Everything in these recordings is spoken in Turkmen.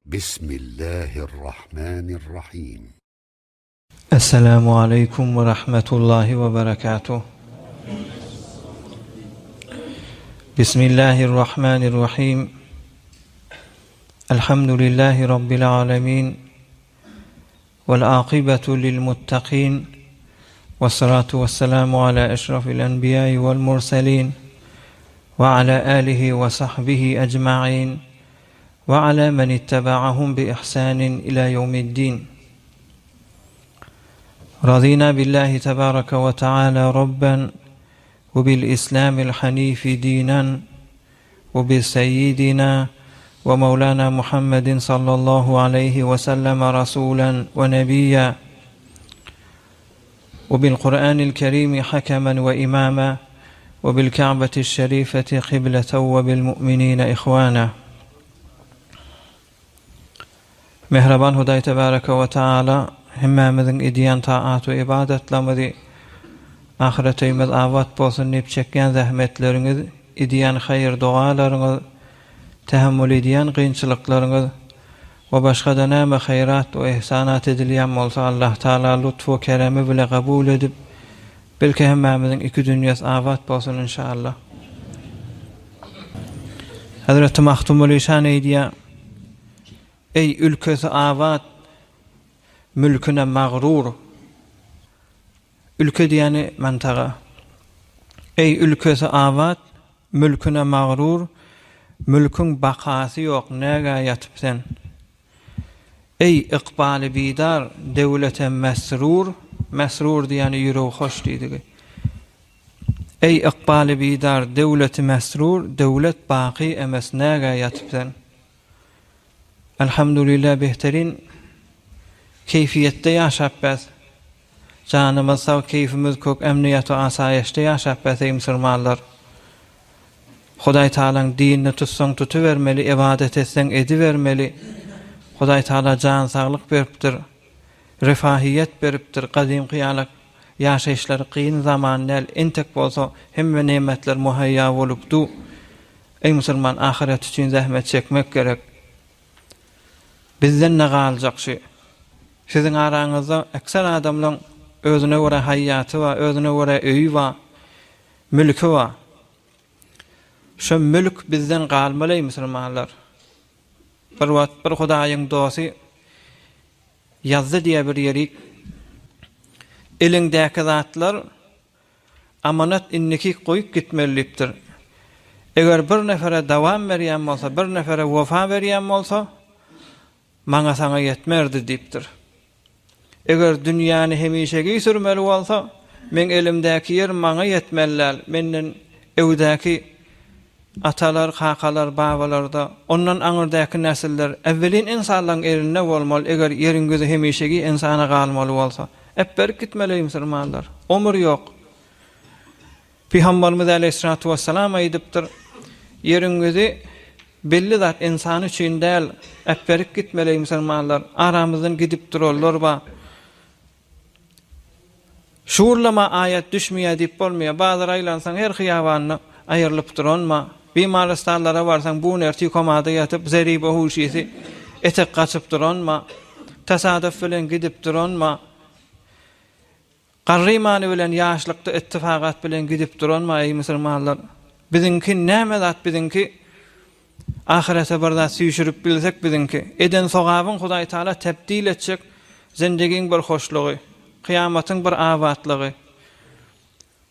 Bismillahirrahmanirrahim. Esselamu aleýkum we rahmetullahi we berekatuh. Bismillahirrahmanirrahim. Elhamdülillahi Rabbil alemin. Vel akibatu lil muttaqin. Ve salatu ve selamu ala eşrafil enbiyai vel murselin. Ve ala alihi ve sahbihi ecma'in. Ve ala men ittebaahum bi ihsanin ila yevmiddin. Radina billahi tebaraka ve teala Rabben ve bil İslamil hanifi dinen ve bi seyyidina ve mevlana Muhammedin sallallahu aleyhi ve sellem rasulen ve nebiyya ve bil Kur'anil kerimi hakemen ve imama ve bil Ka'beti şerifeti kıbleten ve bil mu'minine ihwana. Mähriban Hudaý Tebareke we Taala hemmämiziň edýän taat we ybadatlarymyzy ahyret öýümiz abat bolsun diýip çekýän zähmetleriňiz, edýän haýyr-dogalaryňyz, tähemmül edýän kynçylyklaryňyz we başga-da näme haýrat we ihsanat edilýän bolsa Allah Taala lutf we keremi bile kabul edip, belki hemmämiziň iki dünýesi abat bolsun inşallah. Hezreti Magtymguly şa neýdýär? Eý, ülkesi abat, mülküne magrur. Ülke diýeni mantaga. Eý, ülkesi abat, mülküne magrur, mülküň bakasy ýok, nägä ýatyp sen? Eý, ykbaly bidar, döwlete mesrur, mesrur diýeni ýüregi hoş diýdigi. Eý, ykbaly bidar, döwleti mesrur, döwlet baky emes, nägä ýatyp sen? Elhamdulillah behterin keýfiýetde ýaşap bäs. Janymyz sag keýfimiz kök emniýet we asaýyşda ýaşap bäs eý musulmanlar. Hudaý Tagalaň dinini tutsaň tutubermeli ybadat etseň edibermeli. Hudaý Tagala jan saglyk beripdir. Refahiýet beripdir gadymky ýalak ýaşaýyşlary kyn zaman däl entek bolsa hemme nemetler muhaýýa bolup du. Eý musulman ahyret üçin zähmet çekmek gerek. Bizden ne galjak şu. Siziň araňyzda ekser adamlaň özüne görä haýýaty bar, özüne görä öýi bar, mülki bar. Şo mülk bizden galmaly eý musulmanlar. Bir wagt bir Hudaýyň dosty ýazdy diýä bir ýerik. Eliňdäki zatlar Amanat indiki goýup gitmeli diýipdir. Eger bir nefere dawam berýän bolsa, bir nefere wefa berýän bolsa, maňa saňa ýetmerdi diýipdir. Eger dünýäni hemişegi sürmeli bolsa, meň elimdäki ýer maňa ýetmeli däl, menden öwdäki atalar, kakalar, babalarda, ondan aňyrdäki nesiller, äwwelin ynsanlaryň elinde bolmaly, eger ýeriň ýüzi hemişegi ynsana galmaly bolsa. Äpberip gitmeli musulmanlar. Omur ýok. Pygamberimiz aleýhissalatu wessalam aýdypdyr, Ýeriň ýüzi belli zat ynsan üçin däl, äpberip gitmeli musulmanlar. Aramyzdan gidip duranlar bar. Şuurlama aýat düşmeýär diýip bolmaýar. Bazara aýlansaň her hyýabanda aýrylyp duranma. Bimarystanlara barsaň bu gün ertir komada ýatyp zeribe huşisi etek gaçyp duranma. Tasadyf bilen gidip duranma. Garry imany bilen ýaşlykda ittifakat bilen gidip duranma eý musulmanlar. Biziňki näme zat biziňki Ahyrete bir zat süýşürip bilsek biziňki. Eden sogabyň Hudaý Taala tebdil etjek zendegiň bir hoşlugy, kyýamatyň bir abatlygy.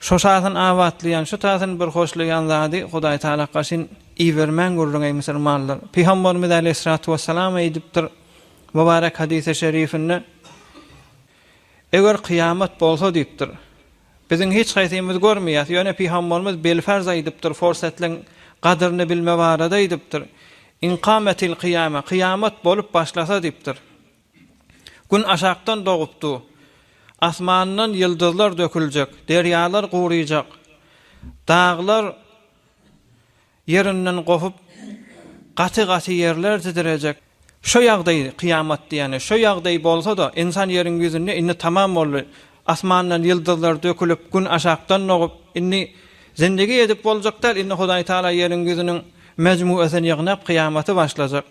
Şo şasyn abatlaýan, şu tasyn bir hoşlaýan zady Hudaý Taala gaşyn ibermän gürrüň eý musulmanlar. Pygamberimiz aleýhissalatu wessalam eýdipdir mübarek hadysy şerifinde, Eger kyýamat bolsa diýipdir. Biziň hiç haýsymyz görmeýäs, ýöne pygamberimiz belferz aýdypdyr, forsetleň gadyryny bilme barada aýdypdyr. Inkametil kyýame, kyýamat bolup başlasa diýipdir. Gün aşakdan dogupdy. Asmandan ýyldyzlar döküljek, derýalar guryjak. Daglar Ýerinden gopup, gaty-gaty ýerler titrejek. Şo ýagdaý, kyýamat diýýäni, şo ýagdaý bolsa-da, ynsan ýeriň ýüzünde indi tamam boldy. Asmandan ýyldyzlar dökülip, Gün aşakdan dogup, indi zindigi edip boljak däl, indi Hudaýtagala ýeriň ýüzüniň mejmuesini ýygnap, kyýamaty başlajak.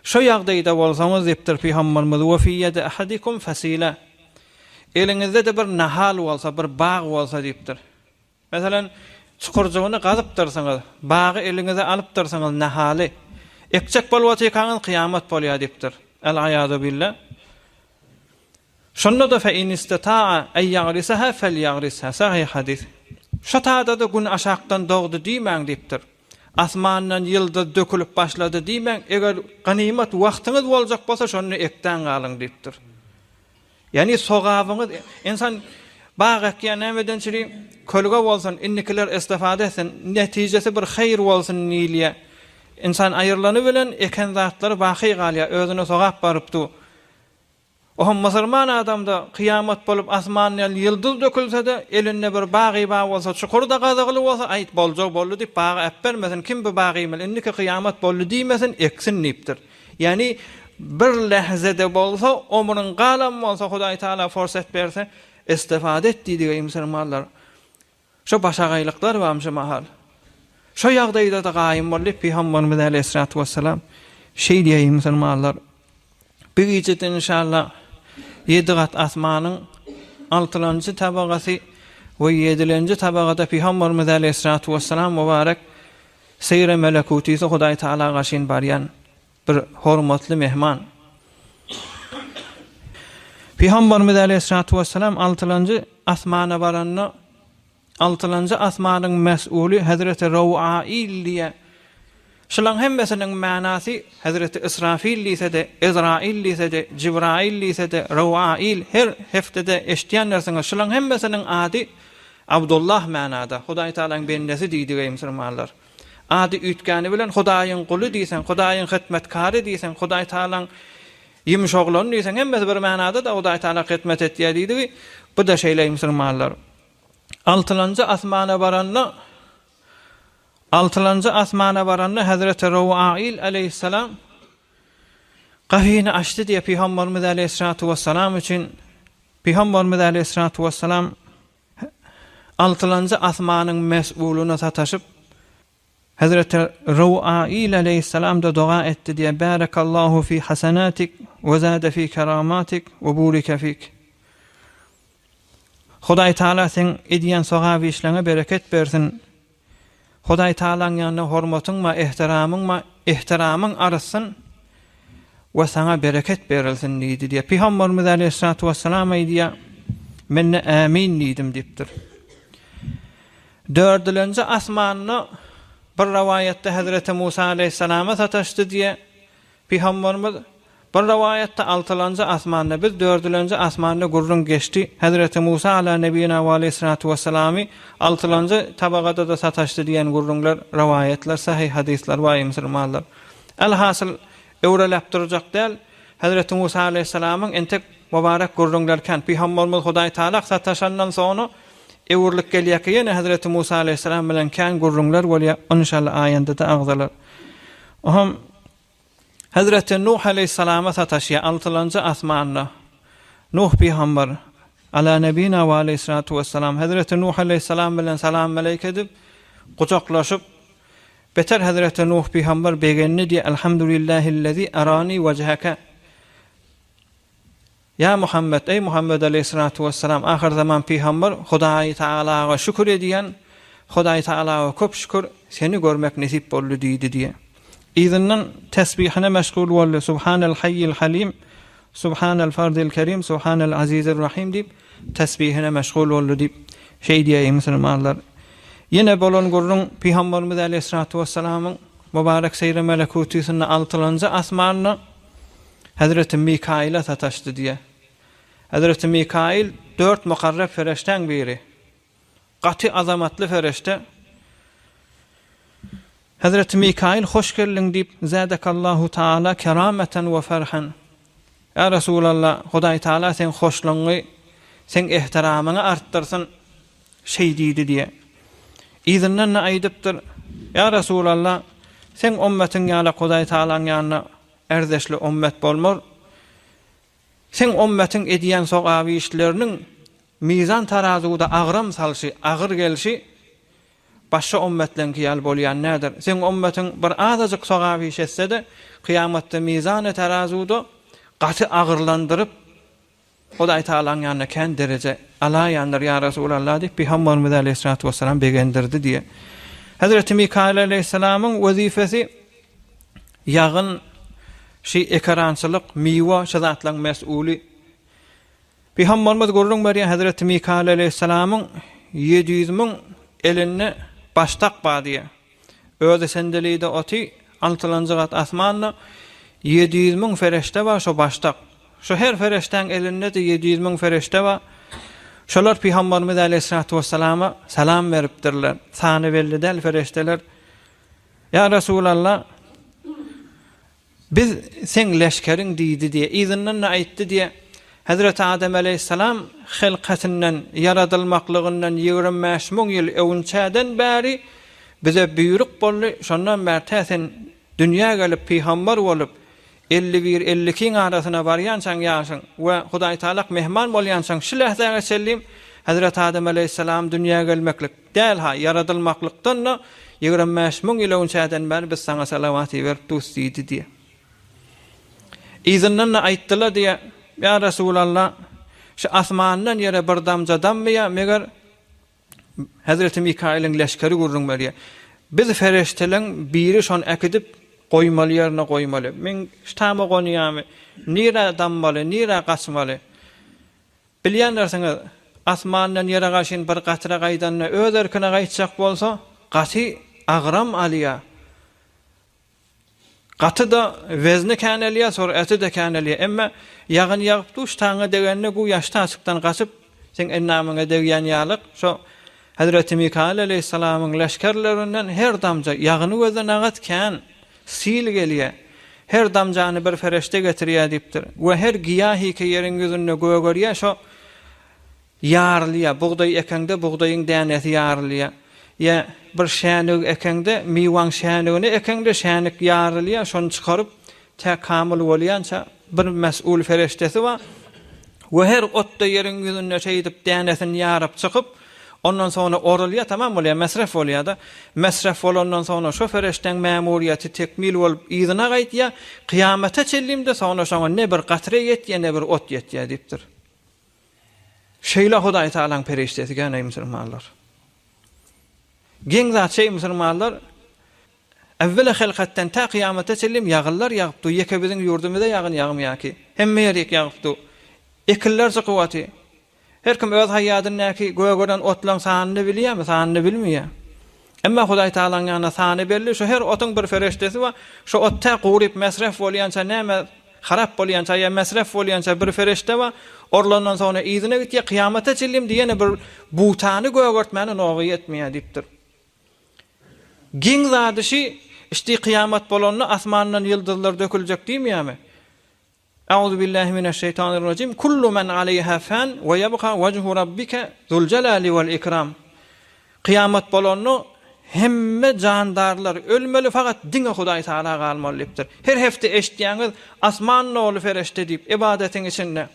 Şo ýagdaýda bolsaňyz diýipdir Pygamberimiz, Ve fi ýedi ahadikum fasile. Eliňizde-de bir nahal bolsa, bir bag bolsa diýipdir. Meselem, çukurjygyny gazypdyrsyňyz, bagy eliňize alypdyrsyňyz, nahaly. Ekjek bolup otyrkaňyz kyýamat bolýar diýipdir. El-aýazu billah. Şonda-da fe in isteta'a en ýagriseha felýagrisha, sahyh hadys. Şo tada-da gün aşakdan dogdy diýmäň diýipdir. Asmandan ýyldyz dökülip başlady diýmäň, eger ganymat wagtyňyz boljak bolsa şonda ekdäň galyň diýipdir. Ýagny sogabyňyz, ynsan bag ekýär nämeden çüri kölge bolsun, indikiler istifade etsin, netijesi bir haýyr bolsun diýilýär. Ynsan aýrylany bilen eken zatlary baky galýar, özüne sogap baryp dur. Ohm musulman adamda kyýamat bolup asmandan ýyldyz dökülsede, elinde bir bagy bar bolsa, çukur-da gazygyly bolsa, aýt, boljagy boldy diýip, bagy äpbermesin, kim bu bagy iýmeli, indiki kyýamat boldy diýmesin, eksin diýipdir. Ýagny, bir lähzede bolsa, omrüň galan bolsa, Hudaý Tagala forsat berse, istifade et diýdigi eý musulmanlar. Şo başagaýlyklar barmy şo mahal? Şo ýagdaýda-da gaýym boldy Pygamberimiz äleyhissalatu wessalam. Şeý diýeýin musulmanlar. Bu gijede inşallah ýedi gat asmanyň altylanjy tabagasy we ýedilenji tabagada Pygamberimiz äleyhissalatu wessalam mübarek seýre melekutysy Hudaý Taala garşyn barýan bir hormatly mehman. Pygamberimiz äleyhissalatu wessalam altylanjy asmana baranda, altylanjy asmanyň mes'uly Hezreti Row'ail diýe. Şulaň hemmesiniň manasy Hezreti Israfil diýse-de, Ezrail diýse-de, Jibrail diýse-de, Row'ail her heftede eşitýändirsiňiz. Şulaň hemmesiniň ady Abdullah manada, Hudaý Tagalaň bendesi diýdigeý musulmanlar. Ady üýtgäni bilen Hudaýyň guly diýseň, Hudaýyň hytmetkary diýseň, Hudaý Tagalaň ýumuş oglany diýseň, hemmesi bir manada-da Hudaý Tagala hytmet etýär diýdigi, bu-da şeýle musulmanlar. Altylanjy asmana baranda, altylanjy asmana baranda Hezreti Row'ail aleýhissalam gapyny açdy diýýär Pygamberimiz aleýhissalatu wessalam üçin. Pygamberimiz aleýhissalatu wessalam Altylanjy asmanyň mes'ulyna sataşyp, Hezreti Row'ail aleýhissalam-da doga etdi diýýär, Bärekallahu fi hasanatik we zade fi keramatik we burike fik. Hudaý Taala seň edýän sogap işleňe bereket bersin. Hudaý Tagalaň ýanynda hormatyň bar, ehtiramyň bar, ehtiramyň artsyn we saňa bereket berilsin diýdi diýýär. Pygamberimiz aleýhissalatu wessalam aýdýar, Men-de ämin diýdim diýipdir. Dördülenji asmanda bir rowaýatda Hezreti Musa aleýhissalama sataşdy diýýär. Pygamberimiz, Bir rowaýatda altylanjy asmanda, biz dördülenji asmanda gürrüň geçdi, Hezreti Musa ala nebina we aleýhissalatu wesselamy altylanjy tabagada-da sataşdy diýen gürrüňler, rowaýatlar, sahyh hadyslar bar eý musulmanlar. Elhasyl, öwreläp durjak däl, Hezreti Musa aleýhissalamyň entek mubarek gürrüňleri kän. Pygamberimiz Hudaý Taala sataşandan soňra öwrülip gelýärkä ýene Hezreti Musa aleýhissalam bilen kän gürrüňler bolýar, ynşalla aýanda-da agzalar. Ohm Hezreti Nuh aleýhissalama sataşýar altylanjy asmanda. Nuh pygamber, ala nebina we aleýhissalatu wessalam, Hezreti Nuh aleýhissalam bilen salam-aleýk edip, gujaklaşyp, beter Hezreti Nuh pygamber begendi diýýär, Elhamdülillahillezi arani wejheke. Ýa Muhammet, eý Muhammet aleýhissalatu wessalam, ahyrzaman pygamber, Hudaýy Tagalaga şükür edýän, Hudaýy Tagalaga köp şükür, seni görmek nesip boldy diýdi diýe. Yzyndan tesbihine meşgul boldy, Subhanel haýýil halim, Subhanel fardil kerim, Subhanel azizir rahim diýip, tesbihine meşgul boldy diýip, şeý diýýär eý musulmanlar. Ýene bolan gürrüň Pygamberimiz aleýhissalatu wessalamyň mübarek seýre melekutysynda altylanjy asmanda, Hezreti Mikaýyla sataşdy diýýär. Hezreti Mikaýyl dört mukarreb fereşdäň biri. Gaty azamatly fereşde. Hezreti Mikaýyl hoş geldiň diýip, Zädekallahu taala kerameten we ferhen. Ýa Resulallah, Hudaý Taala seň hoşlugyňy, seň ehtiramyňy artdyrsyn. Şeý diýdi diýýär. Yzyndan-da aýdypdyr, Ýa Resulallah, seň ummetiň ýalak Hudaý Taalaň ýanynda Erzeşli ommet bolmaz. Seň ommetiň edýän sogap işleriniň mizan tarazuwda agram salşy, agyr gelşi başga ommetleňki ýaly bolýan däldir. Seň ommetiň bir azajyk sogap iş etse-de, kyýamatda mizany terazuda gaty agyrlandyryp, Hudaý Tagalaň ýanynda kän dereje alaýandyr, ýa Resulallah diýip, Pygamberimiz aleýhissalatu wessalam begendirdi diýýär. Hezreti Mikaýyl aleýhissalamyň wezipesi ýagyn, şi ekerançylyk, miwe, şu zatlaryň mes'uly. Pygamberimiz gürrüň berýär, Hezreti Mikaýyl aleýhissalamyň 700 müň elinde başdak bar diýýär. Özi sendelide oty, altylanjy gat asmanda 700 müň fereşte bar, şo başdak. Şo her fereştäň elinde-de 700 müň fereşte bar. Şolar Pygamberimiz aleýhissalatu wessalama salam beripdirler. Sany belli däl fereşteler. Ýa Resulallah, Biz seň leşgeriň diýdi diýe. Yzyndan-da aýtdy diýe, Hezreti Adem aleýhissalam hylkatyndan, ýaradylmaklygyndan 25 müň ýyl öwünçäden bäri bize buýruk boldy, şondan bäri tä sen dünýä gelip pygamber bolup, 51, 52-iň arasyna barýançaň ýaşyň we Hudaýtagalak mehman bolýançaň şu lähzäge çenli Hezreti Adem aleýhissalam dünýä gelmeklik däl-ha, ýaradylmaklykdan-da 25 müň ýyl öňçäden bäri biz saňa salawat iberip dus diýdi diýýär. Yzyndan-da aýtdylar diýýär, Ýa Resulallah, şu asmandan ýere bir damja dammaýar, meger Hezreti Mikailiň leşgeri gürrüň berýär. Biz fereşteleň biri şony äkidip goýmaly ýerine goýmaly. Meň ştama gonýarmy? Nirä dammaly, nirä gaçmaly? Bilýändirsiňiz, asmandan ýere gaşyn bir katra gaýdanda öz erkine gaýtjak bolsa, gaty agram alýar. Gaty-da wezni känelýär, sur'eti-de känelýär. Emme ýagyn ýagyp dur, ştaňa degende gu ýaştaçykdan gaçyp, seň endamyňa degýän ýalyk, şo Hezreti Mikaýyl aleýhissalamyň leşgerlerinden her damja ýagyny gözde nagat kän sil gelýär. Her damjany bir fereşte getirýär diýipdir. We her giýahiki ýeriň ýüzünde gögerýär, şo ýarylýar. Bugdaý ekeňde bugdaýyň dänesi ýarylýar. Ýa bir şänik ekeňde, miwaň şänigini ekeňde şänik ýarylýar, şony çykaryp, tä kamyl bolýança bir mes'ul fereşdesi bar. We her otda ýeriň ýüzünde şeýdip dänesini ýaryp çykyp, ondan soňra orulýar, tamam bolýar, mesref bolýar-da. Mesref bolandan soňra şo fereşdäň mämuriýeti tekmil bolup yzyna gaýdýar. Kyýamata çenlimde soňra şoňa ne bir katre ýetýär, ne bir ot ýetýär diýipdir. Şeýle Hudaý Tagalaň perişdesi gäneý musulmanlar. Geň zat şeý musulmanlar, Äwweli hylkatdan tä kyýamata çenlim ýagynlar ýagyp dur, ýeke biziň ýurdumyza ýagyn ýagmaýar ki. Hemme ýerik ýagyp dur. Ekinler çykyp oty. Her kim öz haýýadyndaky gögeren otlaň sanyny bilýärmi? Sanyny bilmeýär. Emma Hudaý Tagalaň ýanynda sany belli, şo her otuň bir fereşdesi bar. Şo ot tä guryp mesref bolýança näme harap bolýança ýa mesref bolýança bir fereşde bar. Orlandan soňra yzyna gitýär, kyýamata çenlimdi ýene bir butany gögertmäne nowy ýetmeýär diýipdir. Geň zady şi, şdi kyýamat bolanda asmandan ýyldyzlar döküljek diýmeýärmi? Auzubillahi mineşşeýtanirrajim. Kullu men aleýha fan we ýebka wejhu rabbike zul jelali wel ikram. Kyýamat bolanda hemme jandarlar ölmeli fakat diňe Hudaý Taala galmaly diýipdir. Her hepde eşitýäňiz asman doly fereşde diýip ybadatyň içinde.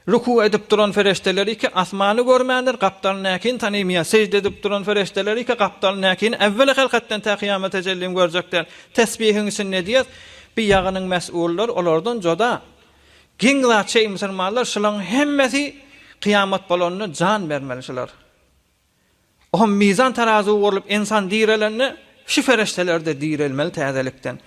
Ruku edip duran fereşteleri ki asmany görmändir, gapdalynäkini tanymaýar, sežde edip duran fereşteleri ki gapdalynäkini äwweli hylkatdan tä kyýamata çenli görjek däl. Tesbihiň içinde diýýär, bi ýagynyň mes'ullary olardan joda. Geň zat şeý musulmanlar şulaň hemmesi kyýamat bolanda jan bermeli şular. Ohm mizan tarazy gurlup ynsan direlende şu fereşteler-de direlmeli täzelikden.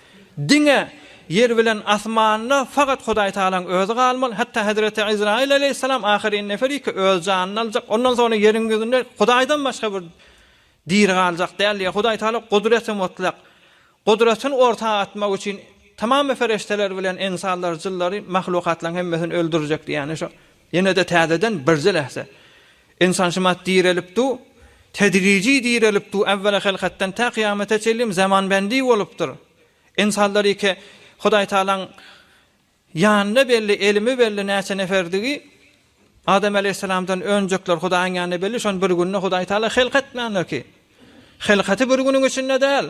Diňe ýer bilen asmanda fakat Hudaý Tagalaň özi galmaly, hatda Hezreti Yzraýyl aleýhissalam ahyryn neferiki öz janyny aljak, ondan soňra ýeriň ýüzünde Hudaýdan başga bir diri galjak däl diýýär. Hudaý Tagala gudreti mutlak. Gudratyny orta atmak üçin tamamy fereşteler bilen ynsanlar, jynlary, mahlukatlaryň hemmesini öldürjek diýýäni şo. Ýene-de täzeden birje lähze. Ynsan şumat direlip du, tedriji direlip du, äwweli hylkatdan tä kyýamata çenli zamanbendi bolupdyr. Ynsanlar ýeke Hudaý Tagalaň ýanynda belli, elimi belli näçe neferdigi, Adam aleýhissalamdan önjekler Hudaýyň ýanynda belli, şony bir günde Hudaý Tagala hylk etmändir ki. Hylkaty bir günüň içinde däl.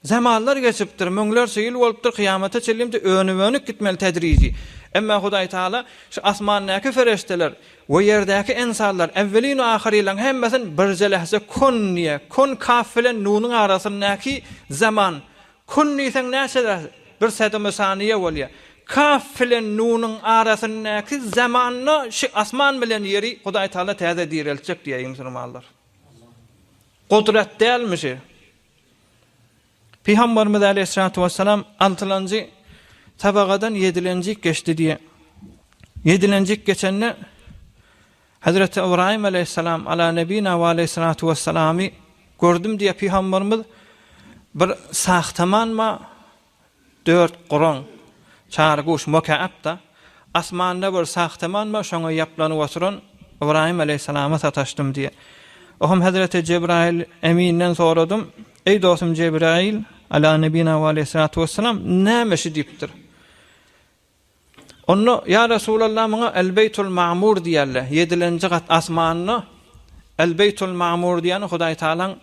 Zamanlar geçipdir, müňlerçe ýyl bolupdyr, kyýamata çenli-de önüp-önüp gitmeli tedriji. Emma Hudaý Tagala şu asmandaky fereşteler we ýerdäki ynsanlar, äwwelin-u-ahyrynlaryň hemmesini birje lähze kun diýýär. Kun kaf bilen nunuň arasyndaky zaman. Kun diýseň näçe lähze? Bir sedimi saniýe bolýar. Kaf bilen Nunuň arasyndaky zamanda şu asman bilen ýeri Hudaý Taala täze direltjek diýýär musulmanlar. Gudrat dälmi şu? Pygamberimiz aleýhissalatu wessalam altylanjy tabagadan ýedilenjik geçdi diýýär. Ýedilenjik geçende Hezreti Ybraýym aleýhissalam, ala nebina we aleýhissalatu wessalamy gördüm diýýär pygamberimiz, bir sahtamanma dört guraň, çaryguş, mokaapda, asmanda bir sahtamanma şoňa ýaplanyp oturan Ybraýym aleýhissalama sataşdym diýýär. Ohm Hezreti Jebraýyl Eminden soradym, Eý dostum Jebraýyl, ala nebina we aleýhissalatu wessalam, näme şu diýipdir. Onda, Ýa Resulallah, muňa El-Beýtul Ma'mur diýerler, ýedilenji gat asmanda El-Beýtul Ma'mur diýeni Hudaý Tagalaň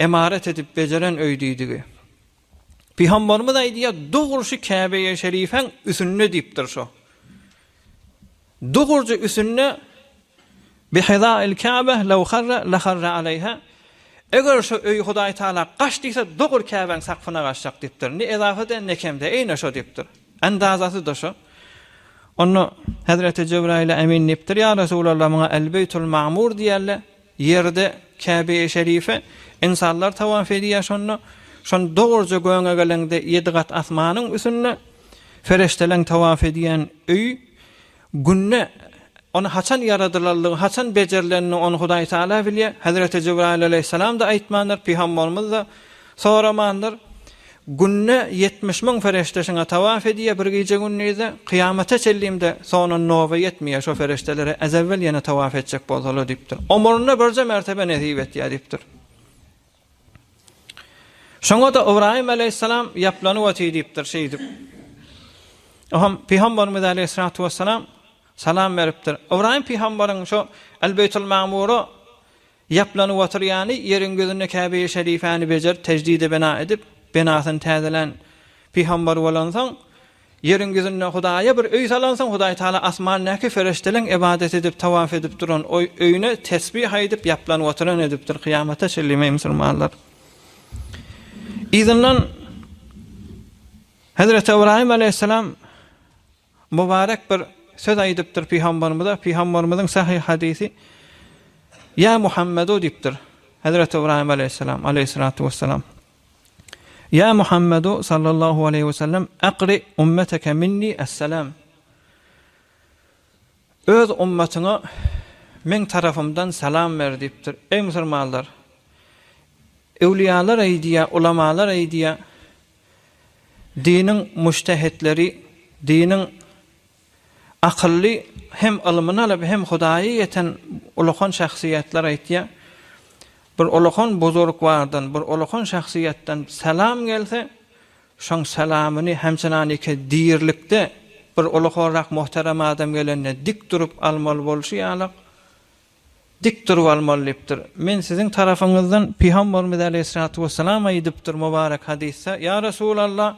emaret edip bejeren öý diýdigi. Pygamberimiz aýdýar, dogry şu Käbeýe Şerifäň üsünde diýipdir şo. Dogruja üsünde Bihiza'il Käbe lew harra leharra aleýha Eger şu öý Hudaý Tagala gaç diýse, dogry Käbäň sakfyna gaçjak diýipdir. Ne ezafa-da, ne kem-de, eýne şo diýipdir. Endazasy-da şo. Onda Hezreti Jebraýyla Emin diýipdir, Ýa Resulallah, muňa El-Beýtul Ma'mur diýerler. Ýerde Käbe-i Şerife ynsanlar tawaf edýär şonda. Şony dogruja göňe geleňde ýedi gat asmanyň üstünde fereşteleň tawaf edýän öýi. Günde ony haçan ýaradylanlygy, haçan bejerilenini ony Hudaý Tagala bilýär. Hezreti Jebraýyl aleýhissalam-da aýtmandyr, pygamberimiz-de soramandyr. Günde 70 müň fereşte şuňa tawaf edýär bir gije-gündizde. Kyýamata çenlim-de soňundan noba ýetmeýär şo fereştelere, ezewwel ýene tawaf etjek bolsalar diýipdir. Omrunda birje mertebe nesip etýär diýipdir. Şoňa-da Ybraýym aleýhissalam ýaplanyp otyr diýipdir şeýdip. Oňam Pygamberimiz aleýhissalatu wessalam salam beripdir. Ybraýym pygambaryň şo El-Beýtul Mamura ýaplanyp otyrýany ýeriň ýüzünde Käbe-i Şerifäni bejerip, tejdide bina edip, binasyny täzelän pygambar bolansoň, Ýeriň ýüzünde Hudaýa bir öý salansoň, Hudaý Tagala asmandäki fereşteleň ybadat edip, tawaf edip duran oý öýüne tesbih aýdyp, ýaplanyp oturan edipdir, kyýamata çenli, eý musulmanlar! Yzyndan Hezreti Ybraýym aleýhissalam mübarek bir söz aýdypdyr pygamberimize, pygamberimiziň sahyh hadysy, Ýa Muhammedu diýipdir, Hezreti Ybraýym aleýhissalam, aleýhissalatu wessalam. Ýa Muhammedu sallallahu aleýhi we sellem akri ummeteke minni esselam. Öz ummatyňa meň tarapymdan salam ber diýipdir. Eý musulmanlar! Öwliýalar aýdýar, ulamalar aýdýar, diniň mujtehitleri, diniň Akylly, hem ylmyny alyp, hem Hudaýa ýeten ulakan şahsyýetler aýtýar, Bir ulakan buzurgwardan, bir ulakan şahsyýetden salam gelse, şoň salamyny hemçenaniki dirilikde bir ulakanrak muhterem adam gelende dik durup almaly bolşy ýalak, dik durup almaly diýipdir. Men siziň tarapyňyzdan Pygamberimiz aleýhissalatu wessalam aýdypdyr mubarek hadysda, Ýa Resulallah,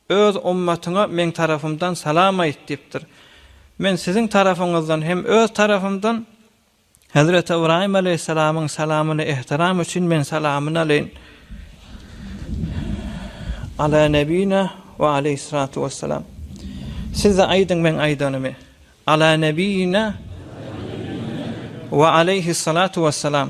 Öz ummatyňa meň tarapymdan salam aýt diýipdir. Men siziň tarapyňyzdan hem öz tarapymdan Hezreti Ybraýym aleýhissalamyň salamyna ehtiram üçin men salamyny alaýyn. Ala nebina we aleýhissalatu wessalam. Siz-de aýdyň meň aýdanymy. Ala nebiyina we aleýhissalatu wessalam.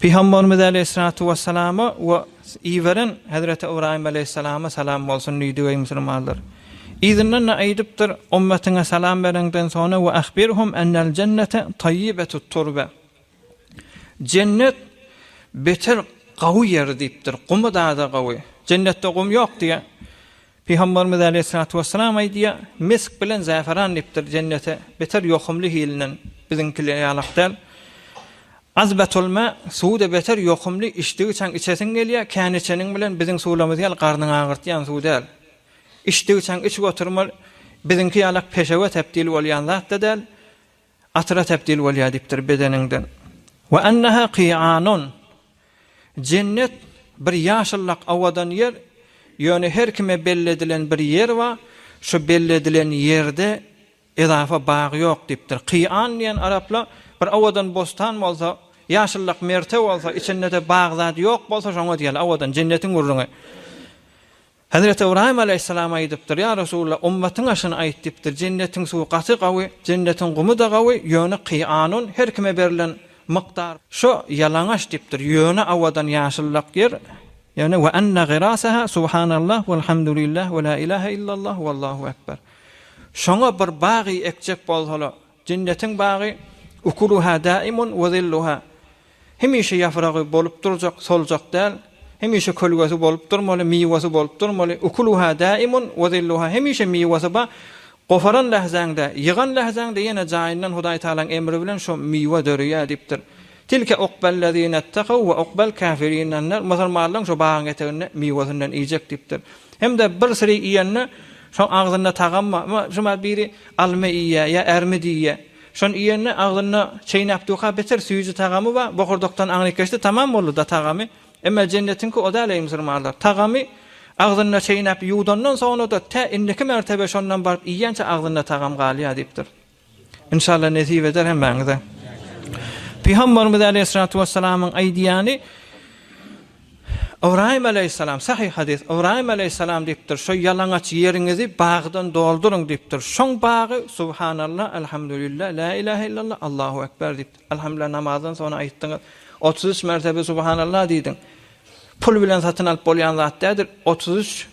Pygamberimiz aleýhissalatu wessalama we iberen Hezreti Ybraýym aleýhissalama salam bolsun diýdi eý musulmanlar. Yzyndan-da aýdypdyr, Ummatyňa salam bereňden soňra we ahbirhum ennel jennete taýýibetut turbe. Jennet beter gawy ýer diýipdir. Gumy dada gawy. Jennetde gum ýok diýýär. Pygamberimiz aleýhissalatu wessalam aýdýar, Misk bilen zäferan diýipdir jennete beter ýokumly hilinden, biziňkiler ýalak däl. Azbetul ma, suwy-da beter ýokumly, içdigiçäň içesiň gelýär, kän içeniň bilen biziň suwlarymyz ýaly garnyňy agyrtýan suw däl. Içdigiçäň içip oturmaly, biziňki ýalak peşewe tebdil bolýan zat-da däl, atyra tebdil bolýar diýipdir bedeniňden. We enneha ki'anun, Jennet bir ýaşyllak owadan ýer, ýöne her kime belli edilen bir ýer bar, şo belli edilen ýerde ezafa bag ýok diýipdir. Kyýan diýen arapla bir owadan bostan bolsa, ýaşyllak merte bolsa, içinde-de bag zat ýok bolsa şoňa diýýärler, owadan jennetiň gürrüňi. Hezreti Ybraýym aleýhissalam aýdypdyr, Ýa Resulallah, ummatyňa şuny aýt diýipdir, Jennetiň suwy gaty gawy, jennetiň gumy-da gawy, ýöne kyýanun, her kime berlen mukdar, şo ýalaňaç diýipdir, ýöne awadan ýaşyllak ýer, ýöne we enne gyrasaha subhanallah welhamdulillah we la ilahe illallah wallahu ekber. Şoňa bir bagy ekjek bolsalar, jennetiň bagy ukuluha daimun we zilluha Hemişe ýafragy bolup durjak, soljak däl. Hemişe kölgesi bolup durmaly, miwesi bolup durmaly. Ukuluha daimun we zilluha hemişe miwesi bar. Goparan lähzäňde, ýygan lähzäňde ýene jaýyndan Hudaý Tagalaň emri bilen şo miwe döreýär diýipdir. Tilke ukbellezine ittakaw we ukbel käfirinenler musulmanlaryň şo bagyň eteginde miwesinden iýjek diýipdir. Hem-de bir syry iýende şoň agzynda tagam bar. Şumat biri alma iýýär ýa ermit iýýär. Şony iýende agzynda çeýnäp durka beter süýji tagamy bar, bokurdakdan aňryk geçdi, tamam boldy-da tagamy. Emma jennetiňki o däl eý musulmanlar. Tagamy agzynda çeýnäp ýuwdandan soňra-da tä indiki mertebe şondan baryp iýýänçä agzynda tagam galýar diýipdir. Inşallah nesip eder hemmäňize. Pygamberimiz aleýhissalatu wessalamyň aýdýany Ybraýym aleýhissalam, sahyh hadys, Ybraýym aleýhissalam diýipdir, şo ýalaňaç ýeriňizi bagdan dolduryň diýipdir. Şoň bagy Subhanallah, Elhamdülillah, La ilahe illallah, Allahu ekber diýipdir. Elhamdülillah namazdan soňra aýtdyňyz. 33 mertebe Subhanallah diýdiň. Pul bilen satyn alyp bolýan zat däldir. 33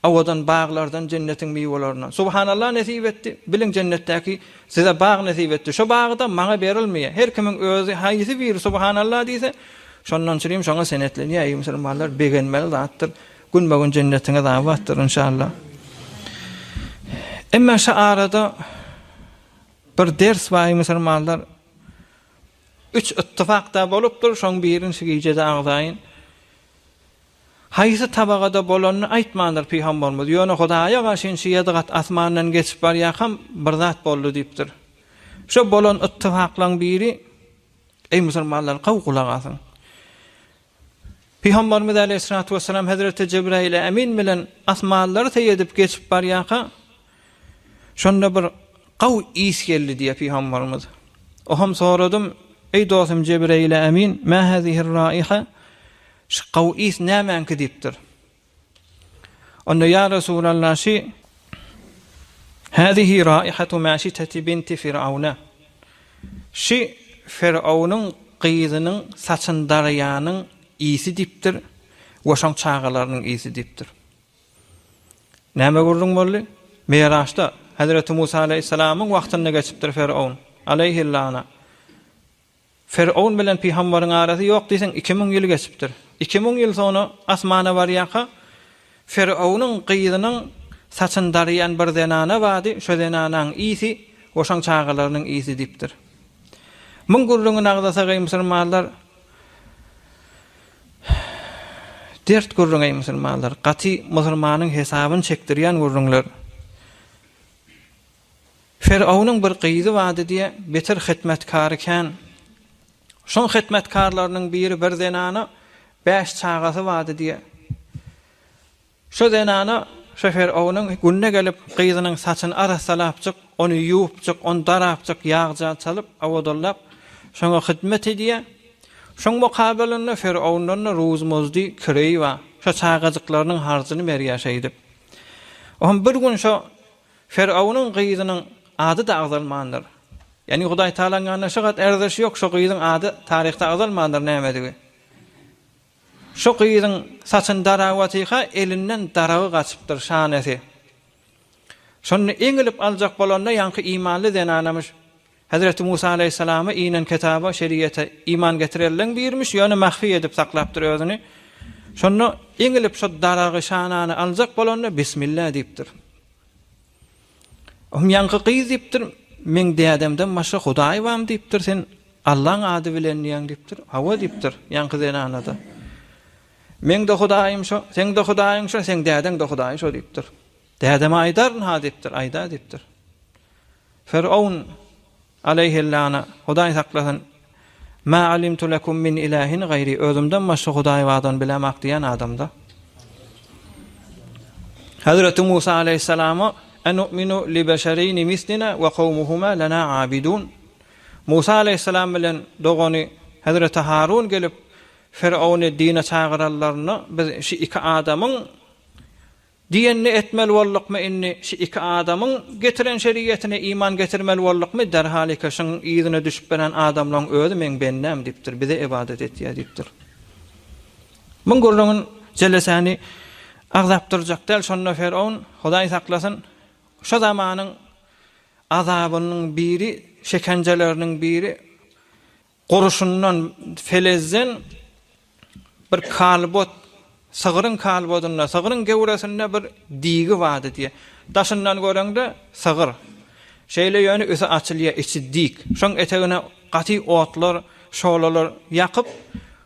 Owadan baglardan jennetiň miwelerine. Subhanallah nesip etdi. Biliň jennetdäki size bag nesip etdi. Şo bagda maňa berilmeýär. Her kimiň özi haýsy biri Subhanallah diýse, şondan çürim şoňa senetlenýär. Eý musulmanlar begenmeli zatdyr. Günbe-gün jennetiňiz abatdyr inşallah. Emma şu arada bir ders bar eý musulmanlar. Üç ittifak-da bolupdyr, şoň birini şu gijede agzaýyn. Haýsy tabagada bolanyny aýtmandyr pygamberimiz, ýöne Hudaýa garşyn şu ýedi gat asmandan geçip barýarkam bir zat boldy diýipdir. Şo bolan ittifaklaň biri, Eý musulmanlar gowy gulak asyň. Pygamberimiz aleýhissalatu wessalam hezreti Jebraýyl Emin bilen asmanlary teý edip geçip barýarka, şonda bir gowy ys geldi diýýär pygamberimiz. Oham soradym, Eý dostum Jebraýyl Emin, mä hazihir raiha? Şu gowy ys nämäňki diýipdir. Onda ýa Resulallah şi Hazihi raihatu maşitati binti Firawna. Şi Firawnyň gyzynyň saçyny daraýanyň ysy diýipdir we şoň çagalarynyň ysy diýipdir. Näme gürrüň boldy? Miraçda Hezreti Musa aleýhissalamyň wagtynda geçipdir Firawun aleýhillana. Fyrown bilen pygambaryň arasy ýok diýseň 2000 ýyl geçipdir. 2000 ýyl soňra asmana barýarka Fyrownyň gyzynyň saçyny daraýan bir zenana bardy, şo zenanaň ysy we şoň çagalarynyň ysy diýipdir. Muň gürrüňini agzasak eý musulmanlar dert gürrüň eý musulmanlar, gaty musulmanyň hesabyny çekdirýän gürrüňler. Ferownyň bir gyzy bardy diýe, beter hytmetkary kän. Şoň hytmetkarlarynyň biri bir zenana bäş çagasy bardy diýe. Şo zenana şo Ferownyň günde gelip gyzynyň saçyny arassalapjyk, ony ýuwupjyk, ony darapjyk, ýag-ja çalyp, owadallap, şoňa hytmet edýä. Şoň mukabelinde Ferowundan-da ruz-muzdy, kireýi bar. Şo çagajyklarynyň harjyny berýä şeýdip. Ohm bir gün şo Ferownyň gyzynyň ady-da agzalmandyr. Ýagny Hudaý Tagalaň ýanynda şo gat erzeşi ýok, şo gyzyň ady taryhda agzalmandyr nämedigi. Şo gyzyň saçyny darap otyka elinden daragy gaçypdyr, şanesi. Şonda eňilip aljak bolanda ýaňky imanly zenanamyş Hezreti Musa aleýhissalama inen kitaba, şeriýete iman getirenleň birmiş, ýöne mahfiý edip saklapdyr özüni. Şonda eňilip şo daragy, şanany aljak bolanda Bismilla diýipdir. Ohm ýaňky gyz diýipdir, meň dädemden başga Hudaý barmy diýipdir, sen Allaň ady bilen diýýäň diýipdir. Hawa diýipdir ýaňky zenana-da. Meň-de Hudaýym şo, seň-de Hudaýyň şo, seň dädeň-de Hudaýy şo diýipdir. Dädeme aýdaryn ha diýipdir, aýda diýipdir. Ferowun aleýhillana, Hudaý saklasyn, Mä alimtu lekum min ilahin gaýri, özümden başga Hudaý bardygyny bilemak diýen adamda. Hazreti Musa aleýhissalama Enu'minu li beşereýni mislina we kowmuhuma lena abidun. Musa aleýhissalam bilen dogany Hazreti Harun gelip Ferowny dine çagyranlarynda biz şu iki adamyň. Diýenini etmeli boldukmy indi şi iki adamyň getiren şeriýetine iman getirmeli boldukmy derhalika şyň yzyna düşüp beren adamlaň özi meň bendäm diýipdir bize ybadat etýä diýipdir. Muň gürrüňin jelesäni agzap durjak däl şonda Ferowun Hudaý saklasyn şo zamanyň azabynyň biri şekenjeleriniň biri Gurşundan, felezden bir kalbot, sygryň kalbodynda, sygryň gewresinde bir digi bardy diýýär. Daşyndan göreňde sygyr. Şeýle ýöne üsi açylýar, içi dik. Şoň etegine gaty otlar, şolalar ýakyp,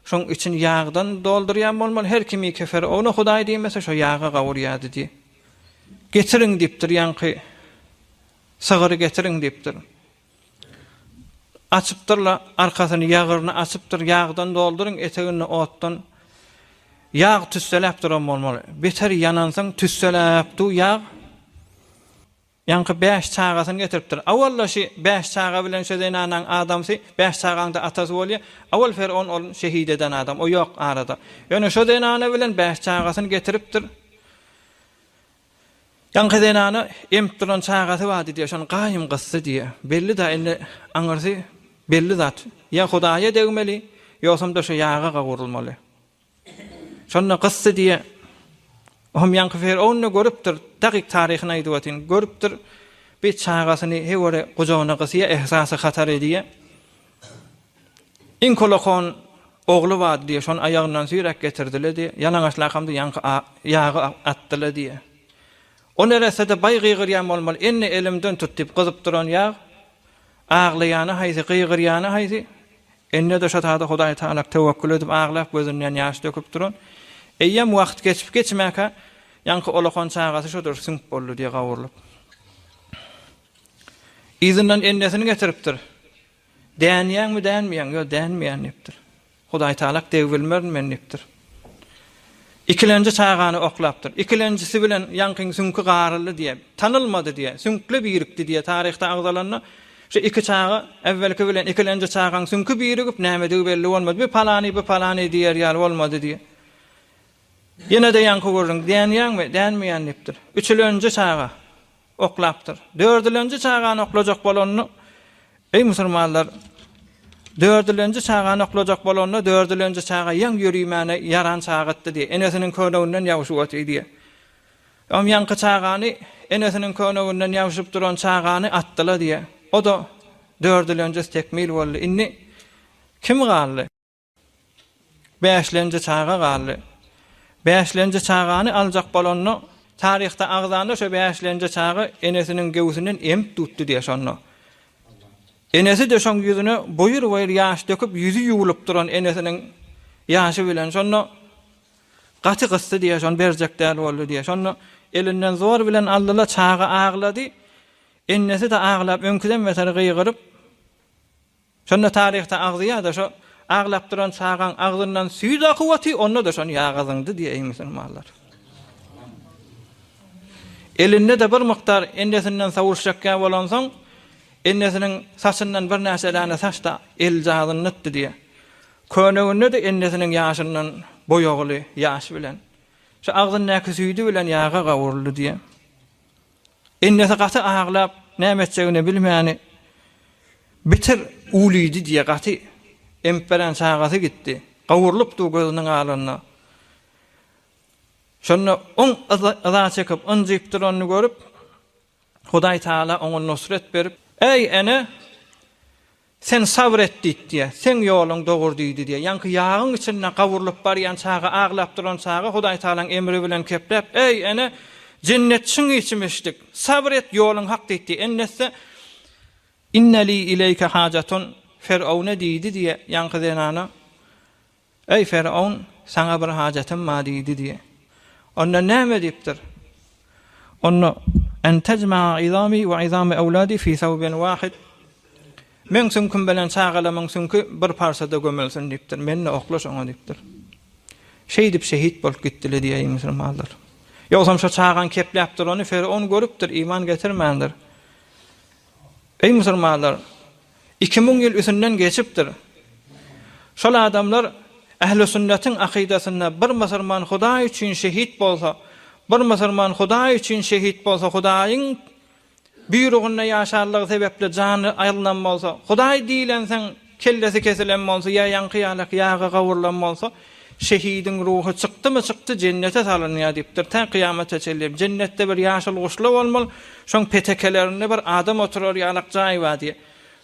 şoň içini ýagdan doldurýan bolmaly. Her kimiki Ferowna Hudaý diýmese, şo ýaga gawurýardy diýýär. Getiriň diýipdir, ýaňky sygyry getiriň diýipdir. Açypdyrlar, arkasyny, ýagyrny açypdyr, ýagdan dolduryň, etegini otdan. Ýag tüsseläp duran bolmaly. Beter ýanansoň tüsseläp du ýag. Ýaňky bäş çagasyny getiripdir. Awal-da şi bäş çaga bilen şo zenanaň adamsy, bäş çagaň-da atasy bolýar. Awal Fergon ol şehit eden adam, o ýok arada. Ýöne şo zenana bilen bäş çagasyny getiripdir. Ýaňky zenana emip duran çagasy bardy diýýär, şony gaýym gysdy diýýär. Belli-dä indi aňyrsy belli zat. Ýa Hudaýa degmeli, ýogsam-da şo ýaga gowrulmaly. Şonda gysdy diýýär. Ohm ýaňky Ferowun-da görüpdir, takyk taryhyny aýdyp otyryn, görüpdir, bir çagasyny heýwere gujagyna gysýar, ehsasy hatar edýär. Iň kolokon ogly bardy diýýär, şony aýagyndan süýräp getirdi-le diýýär. Ýalaňaçlakamda ýaňky ýagy atdy-la diýýär. O neresse-de baý gygyrýan bolmaly, enne elimden tut diýip gyzyp duran ýag, aglaýany haýsy, gygyrýany haýsy, enne-de şo taýda Hudaý Tagalak töwekgül edip aglap gözünden ýaş döküp duran. Eýýäm wagt geçip geçmäkä, ýaňky olakon çagasy şodur süňk boldy diýýär gawurlyp. Yzyndan ennesini getiripdir. Dänýäňmi, dänmeýäň? Ýok, dänmeýän diýipdir. Hudaýtagalak degibilmerin men diýipdir. Ikilenji çagany oklapdyr. Ikilenjisi bilen ýaňkyň süňki garyldy diýýär. Tanylmady diýýär. Süňkle birikdi diýýär taryhda agzalanda. Şu iki çaga, äwwelki bilen ikilenji çagaň süňki birigip, nämedigi belli bolmady. Bir palany, bir palany diýer ýaly bolmady diýýär. Ýene-de ýaňky gürrüň, dänýäňmi, dänmeýän diýipdir. Üçülenji çaga. Oklapdyr. Dördülenji çagany oklajak bolanda, Eý, musulmanlar! Dördülenji çagany oklajak bolanda, dördülenji çaga ýaň ýörimäne ýaran çagatdy diýýär. Enesiniň köneginden ýabşyp otyr diýýär. Öň ýaňky çagany, enesiniň köneginden ýabşyp duran çagany atdylar diýýär. O-da dördülenjisi tekmil boldy. Indi kim galdy? Bäşlenji çaga galdy. Bäşlenji çagany aljak bolanda, taryhda agzanda şo bäşlenji çaga enesiniň göwsünden emip dutdy diýýär şonda. Enesi-de şoň ýüzüne boýur-boýur ýaş döküp, ýüzi ýuwulyp duran enesiniň ýaşy bilen şonda gaty gysdy diýýär, şony berjek däl boldy diýýär. Şonda elinden zor bilen aldylar, çaga aglady. Enesi-de aglap, öňküden beter gygyryp, Şonda taryhda agzýada şo aglap duran çagaň agzyndan süýt akyp oty onda-da şony ýaga zyňdy diýýä eý musulmanlar. Elinde-de bir mukdar enesinden sowuşjakýa bolansoň enesiniň saçyndan birnäçe däne saç-da eljagazynda etdi diýýä. Köneginde-de enesiniň ýaşyndan boýagyly ýaş bilen şo agzyndaky süýdi bilen ýaga gawuryldy diýýä. Enesi gaty aglap, näme etjegini bilmäni, Bitir ulydy diýe gaty emip beren çagasy gitdi. Gowrulyp dur gözüniň alynda. Şonda oň yza çekip, ynjyp duranyny görüp, Hudaý Tagala oňa nusret berip, Eý, ene! Sen sabyr et diýdi diýýär. Seň ýoluň dogry diýdi diýýär. Ýaňky ýagyň içinde gawrulyp barýan çaga, aglap duran çaga Hudaý Tagalaň emri bilen kepläp, Eý, ene, jennet çyň içmişdik. Sabyr et, ýoluň hak diýdi diýýär. Ennesse, Inne li ileýke hajatun, Ferowne diýdi diýýär ýaňky zenana. Eý, Ferowun, saňa bir hajatym bar diýdi diýýär. Onda näme diýipdir? Onda, En tejma'a izami we izame ewladi fi sawbin wahid. Meň süňküm bilen çagalamyň süňki bir parçada gömülsin diýipdir. Meni-de okla şoňa diýipdir. Şeýdip şehit bolup gitdile diýýär musulmanlar. Ýogsam şo çagaň kepläp durany Ferowun görüpdir, iman getirmändir. Eý musulmanlar! 2000 ýyl üsünden geçipdir. Şol adamlar Ähli-sünnetiň akydasynda bir musulman Hudaý üçin şehit bolsa, Bir musulman Hudaý üçin şehit bolsa, Hudaýyň buýrugynda ýaşanlygy sebäpli jany alnan bolsa, Hudaý diýlensoň kellesi kesilen bolsa ýa ýaňky ýalak ýaga gawrulan bolsa, şehidiň ruhy çykdymy çykdy jennete salynýar diýipdir. Tä kyýamata çenli jennetde bir ýaşyl guşla bolmaly, şoň petekelerinde bir adam oturar ýalak jaý bar diýýär.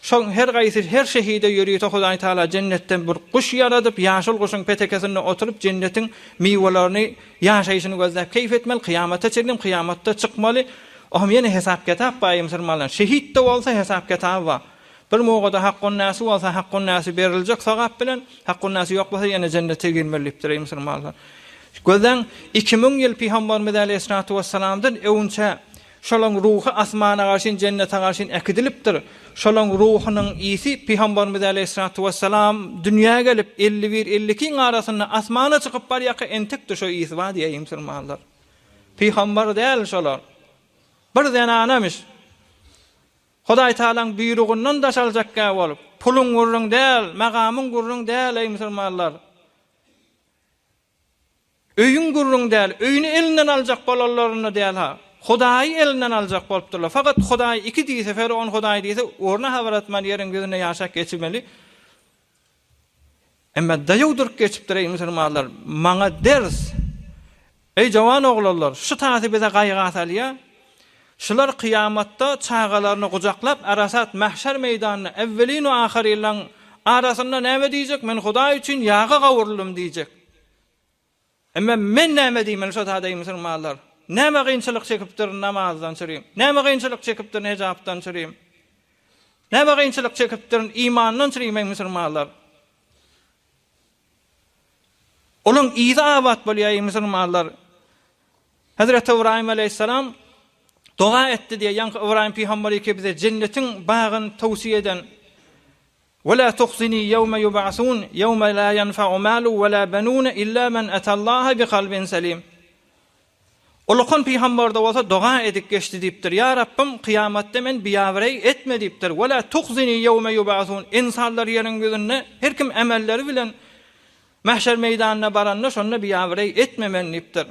Şoň her gaýsy her şehide ýörite Hudaý Tagala jennetden bir guş ýaradyp, ýaşyl guşuň petekesinde oturyp jennetiň miwelerini, ýaşaýşyny gözläp keýp etmeli, kyýamata çenlem kyýamatda çykmaly. Ohm ýene hesap-ketap bar musulmanlar. Şehit-de bolsa hesap-ketaby bar. Bir mugada hakgonnäsi bolsa hakgonnäsi beriljek sogap bilen, hakgonnäsi ýok bolsa ýene jennete girmeli diýipdir eý musulmanlar. Gözläň 2000 ýyl Pygamberimiz aleýhissalatu wessalamdan öwünçä Şolaň ruhy asmana garşyn, jennete garşyn äkidilipdir. Şolaň ruhunyň ysy Pygamberimiz aleýhissalatu wessalam dünýä gelip, 51, 52-iň arasynda asmana çykyp barýarka entek-de şo ysy bar diýýär musulmanlar. Pygamber däl şolar. Bir zenanamyş. Hudaý Tagalaň buýrugyndan daş aljakgä bolup, puluň gürrüň däl, magamyň gürrüň däl eý musulmanlar. Öýüň gürrüň däl, öýüni elinden aljak bolanlarynda däl-ha, Hudaýy elinden aljak bolupdyrlar. Fakat Hudaý iki diýse, Fergon Hudaý diýse, orna habar atman ýeriň ýüzünde ýaşap geçirmeli. Emma daýaw durup geçipdir, eý musulmanlar, maňa ders! Eý jowan oglanlar, şu tasy bize gaýga salýar. Şular kyýamatda çagalaryny gujaklap Arasat mahşer meýdanynda ewwelin-u-ahyrylaň arasynda näme diýjek, men Hudaý üçin ýaga gawruldym diýjek. Emma men näme diýmeli şo taýda musulmanlar? Näme kynçylyk çekipdirin namazdan çürim? Näme kynçylyk çekipdirin hejapdan çürim? Näme kynçylyk çekipdirin imandan çürim eý musulmanlar? Olaň yzy abat bolýar eý musulmanlar. Hezreti Ybraýym aleýhissalam doga etdi diýýär. Ýaňky Ybraýym pygamber eke bize jennetiň bagyny towsiýe eden Ve la tuhzini ýewme ýub'asun, ýewme la ýenfa'u malu ve la benune illa men atallaha bi kalbin selim. Ulukan pygamber-de bolsa doga edip geçdi diýipdir, Ýa Rabbym, kyýamatda men biabraý etme diýipdir. Ve la tuhzini ýewme ýub'asun. Ynsanlar ýeriň ýüzünde her kim emelleri bilen mahşer meýdanyna baranda şonda biabraý etme men diýipdir.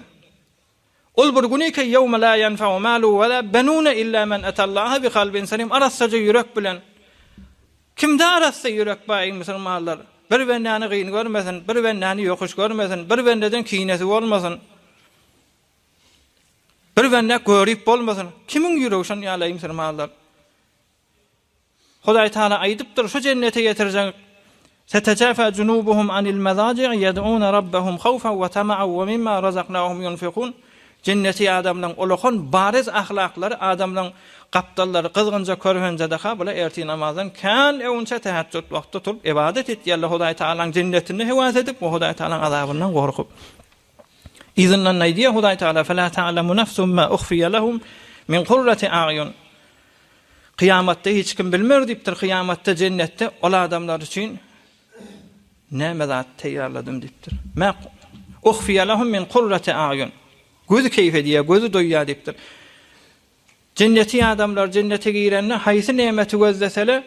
Ol bir günike ýewme la ýenfa'u malu we la benune illa men atallaha bi kalbin selim arassaja ýürek bilen. Kimde arassa ýürek bar eý musulmanlar? Bir bendäni gyn görmesin, bir bendäni ýokuş görmesin, bir bendeden kinesi bolmasyn. Bir bende görip bolmasyn. Kimiň ýüregi şon ýaly eý musulmanlar? Hudaý Taala aýdypdyr, şu jennete ýetirjek Tetejafa junubuhum anil mazaji'i yed'una rabbahum hawfan we tama'an we mimma razaknahum yunfikun Jenneti adamlaň ulakan bariz ahlaklary adamlaň gapdallary gyzgynja körpenjede-ha bular ertir namazdan kän öwünçä täheçjut wagtda turup ybadat etýärler Hudaý Taalaň jennetine höwes edip we Hudaý Taalaň azabyndan gorkup. Yzyndan aýdýar Hudaý Taala Fela ta'lemu nefsun ma uhfiye lehum min kurrati a'yun Kyýamatda hiç kim bilmer diýipdir, kyýamatda jennetde ol adamlar üçin näme zat taýýarladym diýipdir. Ma uhfiya lehum min kurrati a'yun. Gözi keýf edýär, gözi doýýar diýipdir. Jenneti adamlar jennete girende haýsy nemeti gözlesele,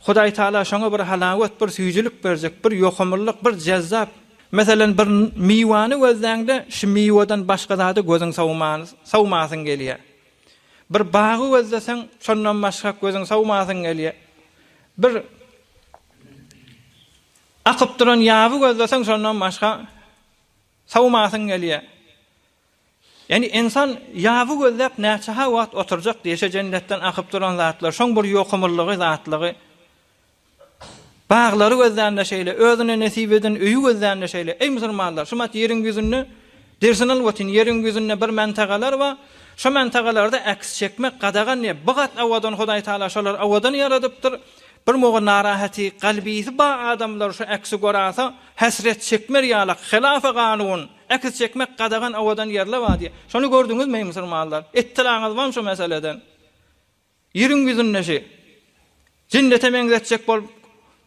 Hudaý Taala şoňa bir halawat, bir süýjülik berjek, bir ýokumlylyk, bir jezzap. Meselem, bir miwany gözläňde, şu miweden başga zada gözüň sowman, sowmasyň gelýär. Bir bagy gözleseň, şondan başga gözüň sowmasyň gelýär. Bir akyp duran ýaby gözleseň, şondan başga sowmasyň gelýär. Ýagny ynsan ýaby gözläp näçe-ha wagt oturjak diýşe jennetden akyp duran zatlar, şoň bir ýokumlylygy, zatlygy. Baglary gözlände şeýle, özüne nesip eden öýi gözlände şeýle. Eý musulmanlar, şumat ýeriň ýüzünde dersini alyp otyryn, ýeriň ýüzünde bir mäntagalar bar. Şo mäntagalarda äks çekmek gadagan diýip, bu gat owadan Hudaý Taala şolary owadan ýaradypdyr. Bir mugy narahaty, galbisi bar adamlar şu äksi görasa, hesret çekmer ýalak, hilafa ganun, äks çekmek gadagan owadan ýerler bar diýip. Şony gördüňizmi eý musulmanlar? Etdilaňyz barmy şu meseleden? Ýeriň ýüzünde şi Jennete meňzetjek bolup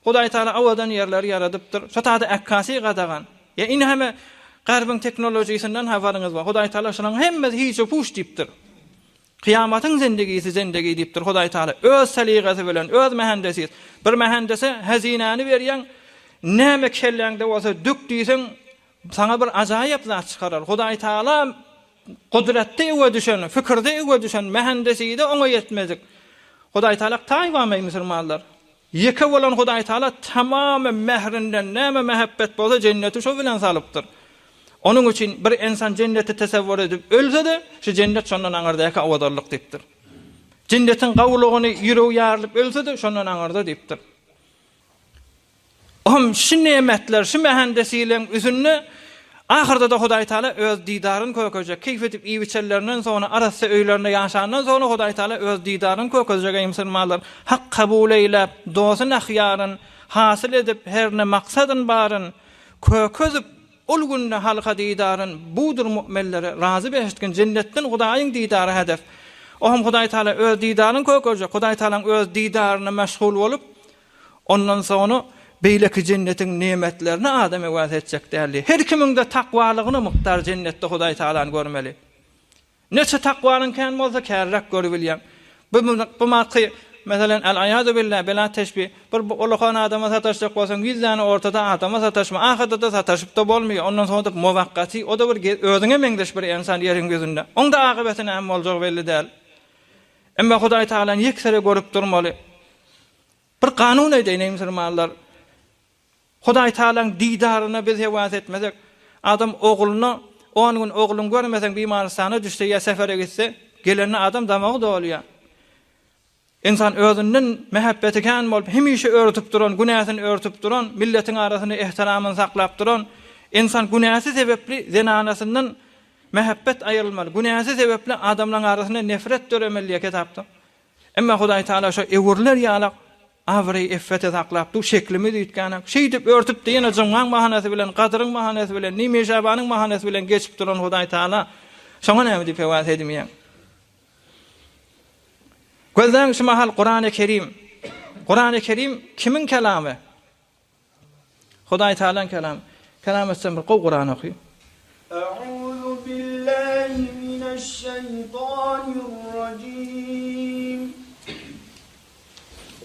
Hudaý Taala owadan ýerleri ýaradypdyr. Şo taýda äkkasy gadagan. Ýa indi heme garbyň teknolojisinden habaryňyz bar. Hudaý Taala şularyň hemmesi hiç-u puç diýipdir. Kyýamatyň zendigisi zendigi diýipdir Hudaý Taala öz seligasy bilen, öz mähendesi. Bir mähendese hezinäni berýäň, näme kelläňde bolsa dök diýseň, saňa bir ajaýyp zat çykarar. Hudaý Taala. Gudratda öwe düşen, fikirde öwe düşen, mähendeside oňa ýetmedik. Hudaý Taala taý barmy eý musulmanlar? Ýeke bolan Hudaý Taala tamamy mährinden näme mähebbet bolsa jenneti şo bilen salypdyr. Onuň üçin bir ensan jenneti tesewwur edip ölse-de, şu jennet şondan aňyrdaky owadanlyk diýipdir. Jennetiň gowulygyny ýüregi ýarylyp ölse-de, şondan aňyrda diýipdir. Ohm şu nemetler, şu mähendesileň üsünde ahyrda-da Hudaý Taala öz didaryny kökezjek. Keýp edip iýip-içenlerinden soňra, arassa öýlerinde ýaşandan soňra Hudaý Taala öz didaryny kökezjek eý musulmanlar. Hak kabul eýläp, dostun ahýaryn, hasyl edip herne maksadyn baryn, kökezip ol günde halka didaryn, budur mu'minlere razy behiştgin, jennetden Hudaýyň didary hedef. Ohm Hudaý Taala öz didaryny kökezjek. Hudaý Taalaň öz didaryna meşgul bolup, Ondan soňra beýleki jennetiň nemetlerini adam öwez etjek däldi. Her kimiň-de takwalygyna mukdar jennetde Hudaý Tagalany görmeli. Neçe takwalyň kän bolsa, kärräk görübilýäň. Bu bu maky, meselen, al-aýazu billah, bela teşbih, bir ulakan adama sataşjak bolsaň, ýüz däne ortada adama sataşma, ahyrda-da sataşyp-da bolmaýar. Ondan soň-da muwakgaty, o-da bir özüňe meňzeş bir ynsan ýeriň ýüzünde. Oň-da akybeti näme boljagy belli däl. Emma Hudaý Tagalany ýeksere görüp durmaly. Bir kanun edeýin eý musulmanlar. Hudaý Tagalaň didaryna biz hewas etmesek, adam ogluna on gün ogluň görmeseň bimarystana düşse ýa sefere gitse, gelende adam damagy dolýar. Ynsan özünden mähebbeti kän bolup hemişe örtüp duran, günäsini örtüp duran, milletiň arasynda ehtiramyny saklap duran ynsan günäsi sebepli zenanasyndan mähebbet aýrylmaly, günäsi sebepli adamlaryň arasynda nefret döremeli diýýär kitapda. Emma Hudaý Tagala şo öwrüler ýalak abraý-iffeti saklap dur, şeklimiz üýtgänek. Şeýdip örtüpdi ýene jumgaň bahanasy bilen, gadyryň bahanasy bilen, nimeşabanyň bahanasy bilen geçip duran Hudaý Tagala şoňa näme diýip höwes edmeýäň? Gözläň şu mahal Kurany Kerim. Kurany Kerim kimiň kelamy? Hudaý Tagalaň kelamy. Kelam etseň bir gowy Kuran oky. A'uzu billahi mineşşeýtanirrajim.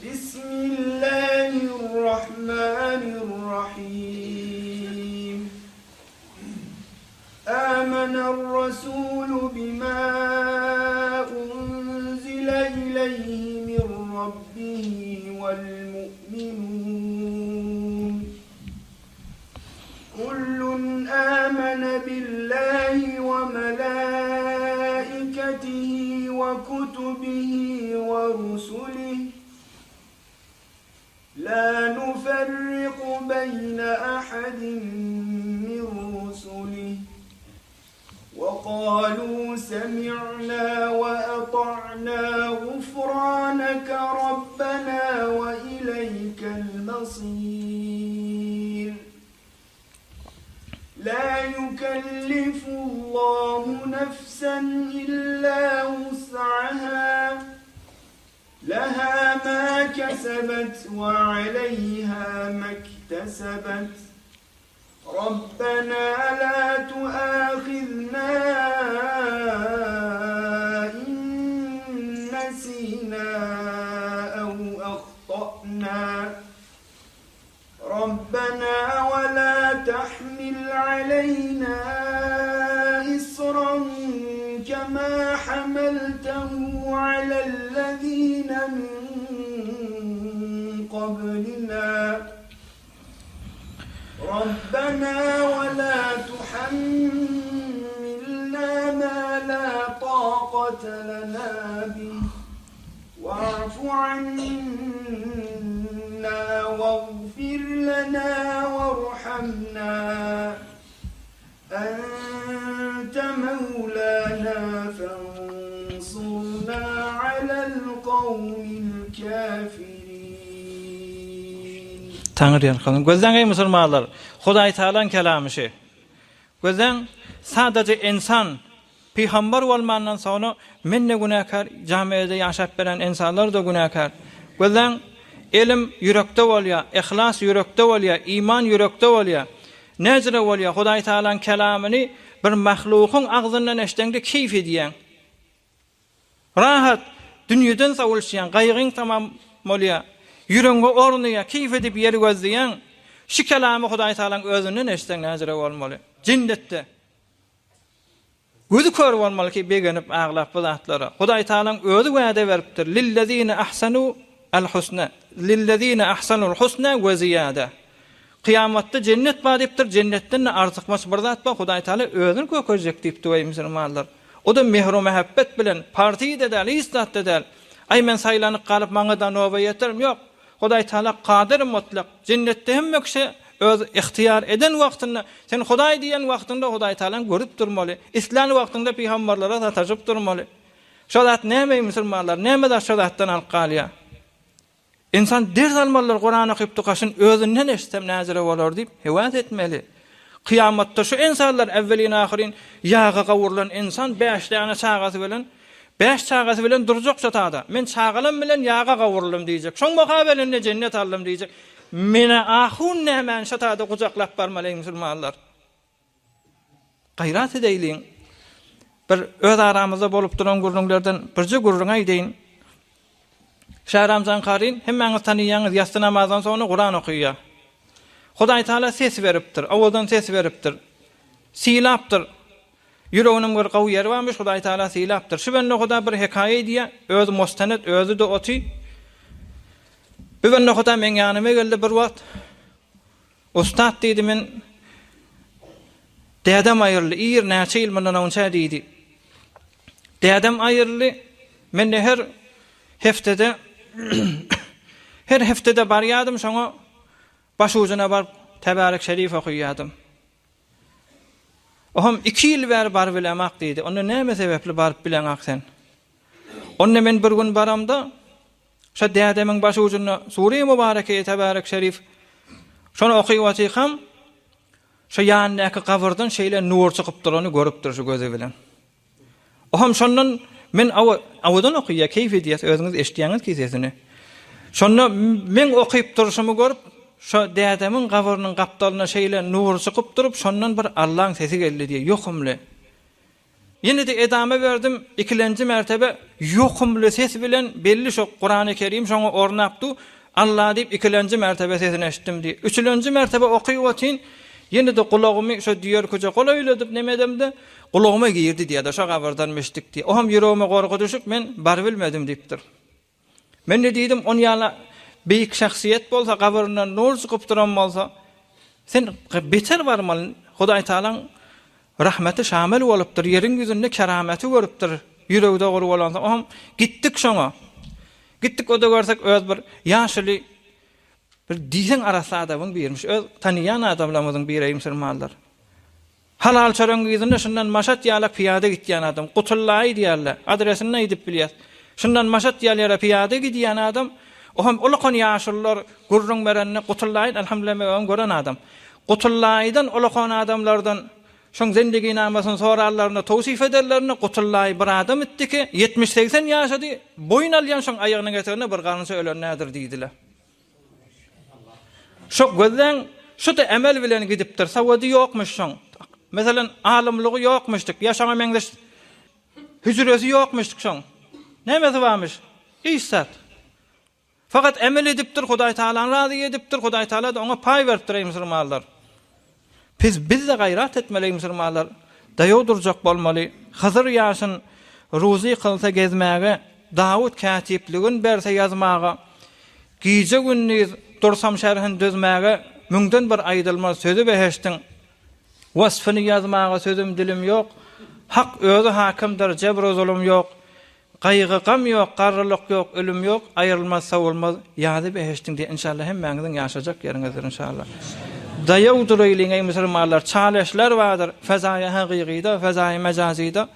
Bismillahirrahmanirrahim. Amener-rasulu bima unzile ileyhi min rabbihi wal-mu'minun. Kullun amene billahi we melaiketihi we kutubihi we rusulihi. La nuferriku beýne ahadin min rusulihi. وقالوا سمعنا وأطعنا غفرانك ربنا وإليك المصير لا يكلف الله نفسا إلا وسعها لها ما كسبت وعليها ما اكتسبت ربنا لا تؤاخذنا إن نسينا أو أخطأنا ربنا ولا تحمل علينا إصرا كما حملته على الذين من قبلنا ربنا ولا تحملنا ما لا طاقة لنا به واعف عنا واغفر لنا وارحمنا أنت مولانا فانصرنا على القوم الكافرين. Taňry ýalkasyn. Gözläň eý musulmanlar, Hudaý Tagalaň kelamy şi. Gözläň, sadaja ensan, pygambar bolmandan soňra men-de günäkär, jamiýede ýaşap beren ensanlar-da günäkär. Gözläň, elm ýürekde bolýar, yhlas ýürekde bolýar, iman ýürekde bolýar. Näjüre bolýar, Hudaý Tagalaň kelamyny bir mahlukyň agzyndan eşdeňde keýp edýäň. Rahat, dünýeden sowulşýaň, gaýgyň tamam bolýar. Ýüregiňe ornaýar, keýp edip ýeri gözleýäň. Şu kelamy Hudaý Tagalaň özünden eşitseň näjüre bolmaly. Jennetde. Gözi kör bolmaly ki begenip aglap bu zatlara. Hudaý Tagalaň özi wada beripdir, Lillezine ahsanu al-husna, lillezine ahsanul husna we ziýada. Kyýamatda jennet bar diýipdir, jennetden-de artykmaç bir zat bar, Hudaý Tagala özüni kökezjek diýipdi weý musulmanlar. O-da mehru-mähebbet bilen, partiýada däl, hiç zatda däl. Aý men saýlanyp galyp maňa-da noba ýeter, ýok. Hudaý Tagala Kadyr Mutlak. Jennetde hemme kişi öz ygtyýar eden wagtynda, sen Hudaý diýen wagtyňda Hudaý Tagalaň görüp durmaly. Islän wagtyňda pygambarlara sataşyp durmaly. Şo zat näme musulmanlar, näme zat şo zatdan alyp galýar? Ynsan ders almalydyr, Kuran okyp dukaşyn özünden eşitsem näjere bolar diýip höwes etmeli. Kyýamatda şu ynsanlar äwwelin-ahyryn ýaga gawrulan ynsan bäş däne çagasy bilen bäş çagasy bilen durjak şo tada. Men çagalam bilen ýaga gawruldym diýjek. Şoň mukabelinde jennet aldym diýjek. Menä ahun nämäni şo tada gujaklap barmaly eý musulmanlar. Gaýrat edeýliň. Bir öz aramyzda bolup duran gürrüňlerden birje gürrüň aýdaýyn. Şähramjan Karyn, hemmäňiz tanyýaňyz, ýassy namazdan soňra Kuran okaýar. Hudaý Taala ses beripdir, owadan ses beripdir. Sylapdyr. Ýüreginiň bir gowy ýeri barmyş, Hudaý Taala sylapdyr. Şu bende Huda bir hekaýa edýär, özi mustanet, özi-de oty. Bu bende Huda meň ýanyma geldi bir wagt. Ussat diýdi, men dädem aýryldy, ir näçe ýyl mundan onça diýdi. Dädem aýryldy, men-de her heftede her heftede barýadym şoňa başujuna baryp Täbärek Şerif okaýadym. Oham iki ýyl bäri baryp bilemak diýdi. Onda näme sebäpli baryp bileňak sen? Onda men bir gün baramda Şo dädemiň baş ujunda Sure-i Mübarekeýi Tebärek Şerif şony okyp otyrkam, şo ýanyndaky gabyrdan şeýle nur çykyp durany görüpdir şu gözi bilen. Oham şondan men awa awadan okaýa keýp edýäs özüňiz eşitýäňiz ki sesini. Şonda meň okyp durşumy görüp, şo dädemiň gabyrynyň gapdalyna şeýle nur çykyp durup, şondan bir Allaň sesi geldi diýýär, ýokumly. Ýene-de edama berdim, ikilenji mertebe ýokumly ses bilen belli şo Kurany Kerim şoňa ornap du, Alla diýip ikilenji mertebe sesini eşitdim diý. Üçülenji mertebe okyp otyn, ýene-de gulagymy şo düýer küje golaýladyp neme edemde, gulagyma girdi diýýär-de, şo gabyrdan müşdik diý. Oňam ýüregime gorky düşüp, men barybilmedim diýipdir. Men-de diýdim, on ýaly beýik şahsyýet bolsa, gabyryndan nur çykyp duran bolsa, sen beter barmaly, Hudaý Tagalaň rahmeti şamil bolupdyr, ýeriň ýüzünde keramaty görüpdir, ýüregi dogry bolansoň, oňam gitdik şoňa. Gitdik, o-da görsek öz bir ýaşuly, bir diýseň arassa adamyň birmiş, öz tanyýan adamlarymyzyň biri musulmanlar. Halal çöregiň yzynda şundan Maşat ýala pyýada gitýän adam. Gutullaý diýerler. Adresini aýdyp bilýäs. Şundan Maşat ýaly ýere pyýada gidýän adam. O hem ulakan ýaşulular gürrüň berende Gutullaýy alhamdulillah men özüm gören adam. Gutullaýdan ulakan adamlardan şoň zendiginamasyny soranlarynda towsif ederlerinde Gutullaý bir adam itdi ki 70-80 ýaşady boýun alýan şoň aýagynyň eteginde bir garynça ölen nädir diýdiler. Şo gözleň şu-da emel bilen gidipdir, sowady ýokmuş şoň. Meselem, alymlygy ýokmuşdyk, ýa şoňa meňzeş hüjresi ýokmuşdyk şoň. Nämesi barmyş? Hiç zat. Fakat emel edipdir, Hudaý Tagalany razy edipdir, Hudaý Tagala-da oňa paý beripdir, eý musulmanlar. Biz biz-de gaýrat etmeli eý musulmanlar. Daýaw durjak bolmaly. Hyzyr ýaşyn ruzy kylsa gezmäge, Dawut kätipligin berse ýazmaga, Gije-gündiz dursam şerhin düzmäge, Müňden bir aýdylmaz sözi behişdiň. Waspyny ýazmaga sözüm-dilim ýok, Hak özi hakymdyr, jebr-u zulum ýok. Gaýgy-gam ýok, garrylyk ýok, ölüm ýok, aýrylmaz, sowulmaz ýazy behişdiň diýe inşallah hemmäňiziň ýaşajak ýeriňizdir inşallah. Daýaw duraýlyň eý musulmanlar, çaleşler bardyr, fezaýy hagygyda, fezaýy mejazyda,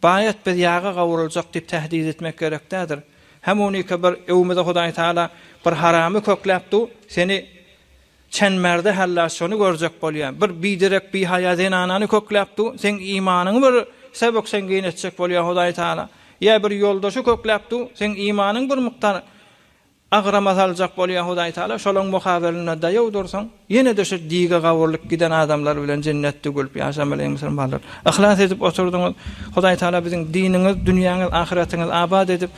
baýat biz ýaga gawuryljak diýip tähdit etmek gerek däldir. Hem oniki bir öwümize Hudaý Taala bir haramy kökläp du, seni Çenmerde hällas şony görjek bolýa. Bir biderek bihaýa zenanany kökläp du, seň imanyňy bir sebök-seňgin etjek bolýa Hudaý Taala. Ýa bir ýoldaşy kökläp du, seň imanyň bir mukdar agrama saljak bolýa Hudaý Taala. Şolaň mukabeline daýaw dursaň, ýene-de şu dige gawurlyp giden adamlar bilen jennetde gülüp ýaşamaly eý musulmanlar. Yhlas edip oturdyňyz. Hudaý Taala biziň diniňiz, dünýäňiz, ahyretiňiz abat edip,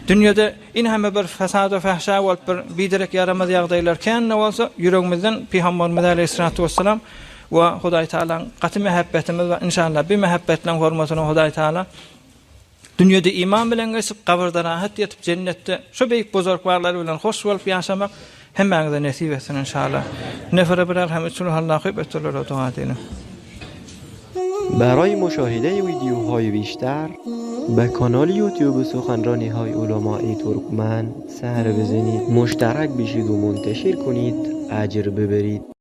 dünýede Inheme bir fesad-u fähşä bolup bir biderek ýaramaz ýagdaýlar kän-de bolsa, ýüregimizden Pygamberimiz aleýhissalatu wessalam. We Hudaý Tagalaň gaty mähebbetimiz bar. Inşallah bi mähebbetleň hormatyna Hudaý Tagala dünýede iman bilen geçip, gabyrda rahat ýatyp, jennetde şo beýik buzurgbarlar bilen hoş bolup ýaşamak hemmäňize nesip etsin inşallah. Nefere bir elham üç kulhuallah okyp ötürlere doga edeliň. برای مشاهده ویدیوهای بیشتر به کانال یوتیوب سخنرانی های علمای ترکمن سر بزنید مشترک بشید و منتشر کنید اجر ببرید.